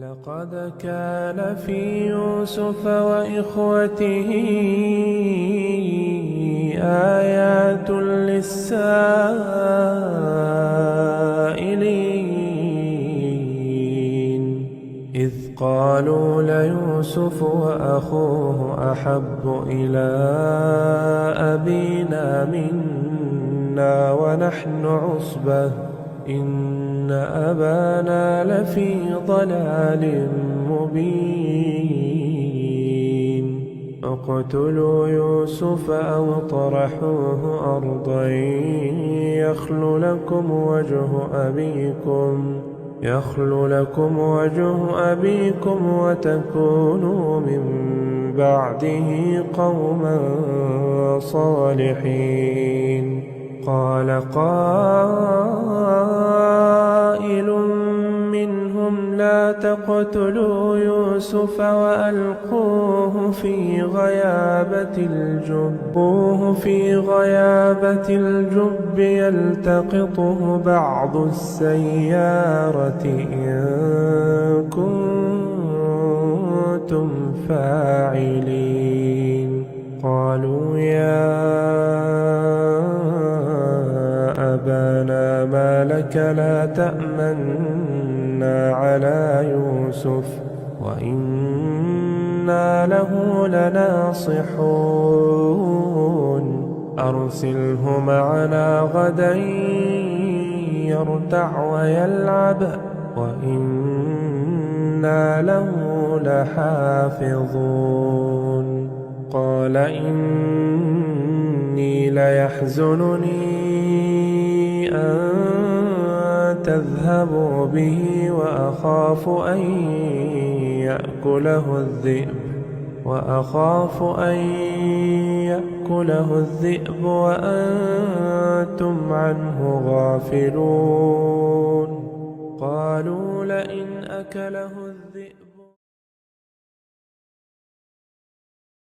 لقد كان في يوسف وإخوته آيات للسائلين إذ قالوا ليوسف وأخوه أحب إلى أبينا منا ونحن عصبة إن أبانا لفي ضلال مبين اقتلوا يوسف أو اطرحوه أرضا يخل لكم وجه أبيكم وتكونوا من بعده قوما صالحين. قال قائل منهم لا تقتلوا يوسف وألقوه في غيابة الجب يلتقطه بعض السيارة إن كنتم فاعلين. قالوا يا أبانا ما لك لا تأمنا على يوسف وإنا له لناصحون أرسله معنا غدا يرتع ويلعب وإنا له لحافظون. قال إني ليحزنني أن تذهبوا به وأخاف أن يأكله الذئب وأنتم عنه غافلون. قالوا لئن أكله الذئب